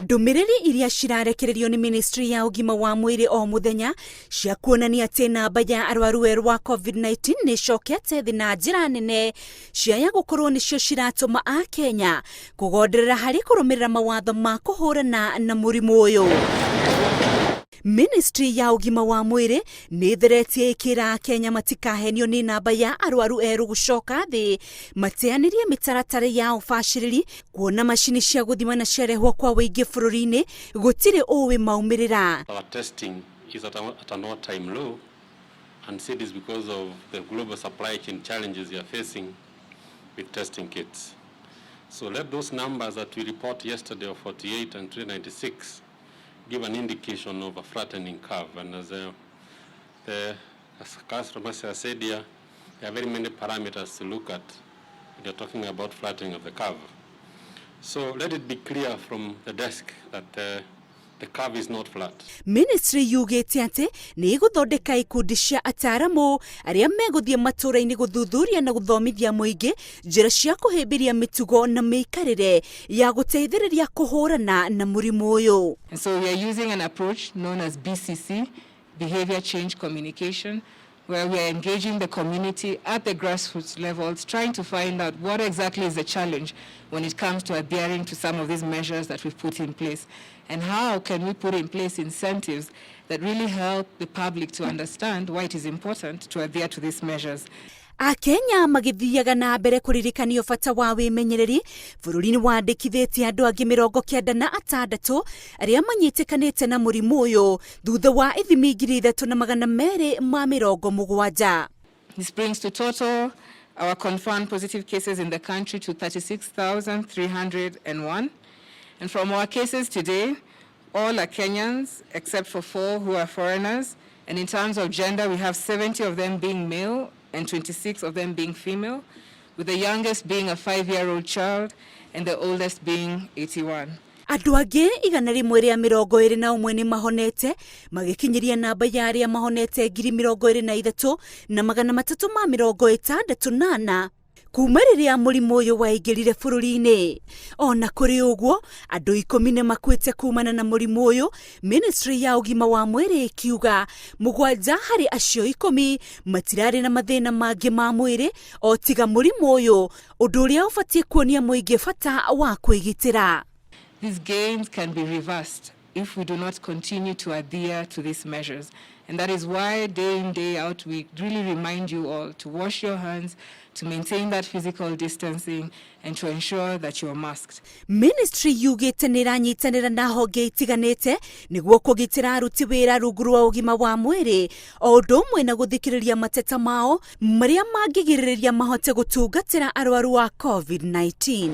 Ndũmĩrĩri iria cirarekererio nĩ ministry ya ũgima wa mwĩrĩ o mũthenya cia kuonania atĩ namba ya arwaru erũ wa COVID-19 nĩ ĩcokete thĩ na njĩra nene ciaya gũkorwo nĩcio ciratũma Akenya kũgonderera harĩ kũrũmĩrĩra mawatho ma kũhũrana na mũrimũ ũyũ. Ministry ya ũgima wa mwĩrĩ nĩ ĩtheretie ĩkĩra Akenya matikahenio nĩ namba ya arwaru erũ gũcoka thĩ, mateanĩrie mĩtaratara ya ũbacĩrĩri kuona macini cia gũthima na ciarehwo kwa wĩingĩ bũrũri-inĩ gũtirĩ ũĩ maumĩrĩra. Our testing is at an all-time low and said is because of the global supply chain challenges we are facing with testing kits. So let those numbers that we report yesterday of 48 and 396 give an indication of a flattening curve. And as Councillor has said here, there are very many parameters to look at when you're talking about flattening of the curve. So let it be clear from the desk that the curve is not flat. Ministry yugĩte atĩ nĩ ĩgũthondeka ikundi cia ataaramu arĩa megũthiĩ matũũra-inĩ gũthuthuria na gũthomithia mũingĩ njĩra cia kũhĩmbĩria mĩtugo na mĩikarĩre ya gũteithĩrĩria kũhũrana na mũrimũ ũyũ. And so we are using an approach known as BCC, Behavior Change Communication, where we are engaging the community at the grassroots levels, trying to find out what exactly is the challenge when it comes to adhering to some of these measures that we've put in place, and how can we put in place incentives that really help the public to understand why it is important to adhere to these measures. Akenya magĩthiaga na mbere kũririkanio bata wa wĩmenyereri, bũrũri nĩ wandĩkithĩtie andũ angĩ 96 arĩa manyitĩkanĩte na mũrimũ ũyũ thutha wa ithimi 3270. This brings to total our confirmed positive cases in the country to 36,301. And from our cases today, all are Kenyans except for 4 who are foreigners. And in terms of gender, we have 70 of them being male and 26 of them being female, with the youngest being a 5-year-old child and the oldest being 81. Andũ angĩ 121 nĩ mahonete, magĩkinyĩria namba ya arĩa mahonete 23,364 kuma rĩrĩa mũrimũ ũyũ waingĩrire bũrũri-inĩ. Ona kũrĩ ũguo, andũ 10 nĩ makuĩte kumana na mũrimũ ũyũ, ministry ya ũgima wa mwĩrĩ ĩkiuga 7 harĩ acio 10 matirarĩ na mathĩna mangĩ ma mwĩrĩ o tiga mũrimũ ũyũ, ũndũ ũrĩa ũbatiĩ kuonia mũingĩ bata wa kwĩgitĩra. These gains can be reversed if we do not continue to adhere to these measures. And that is why day in, day out, we really remind you all to wash your hands, to maintain that physical distancing, and to ensure that you are masked. Ministry yugĩte nĩ ĩranyitanĩra na honge itiganĩte nĩguo kũgitĩra aruti wĩra rungu rwa ũgima wa mwĩrĩ, o ũndũ ũmwe na gũthikĩrĩria mateta mao marĩa mangĩgirĩrĩria mahote gũtungatĩra arwaru a COVID-19.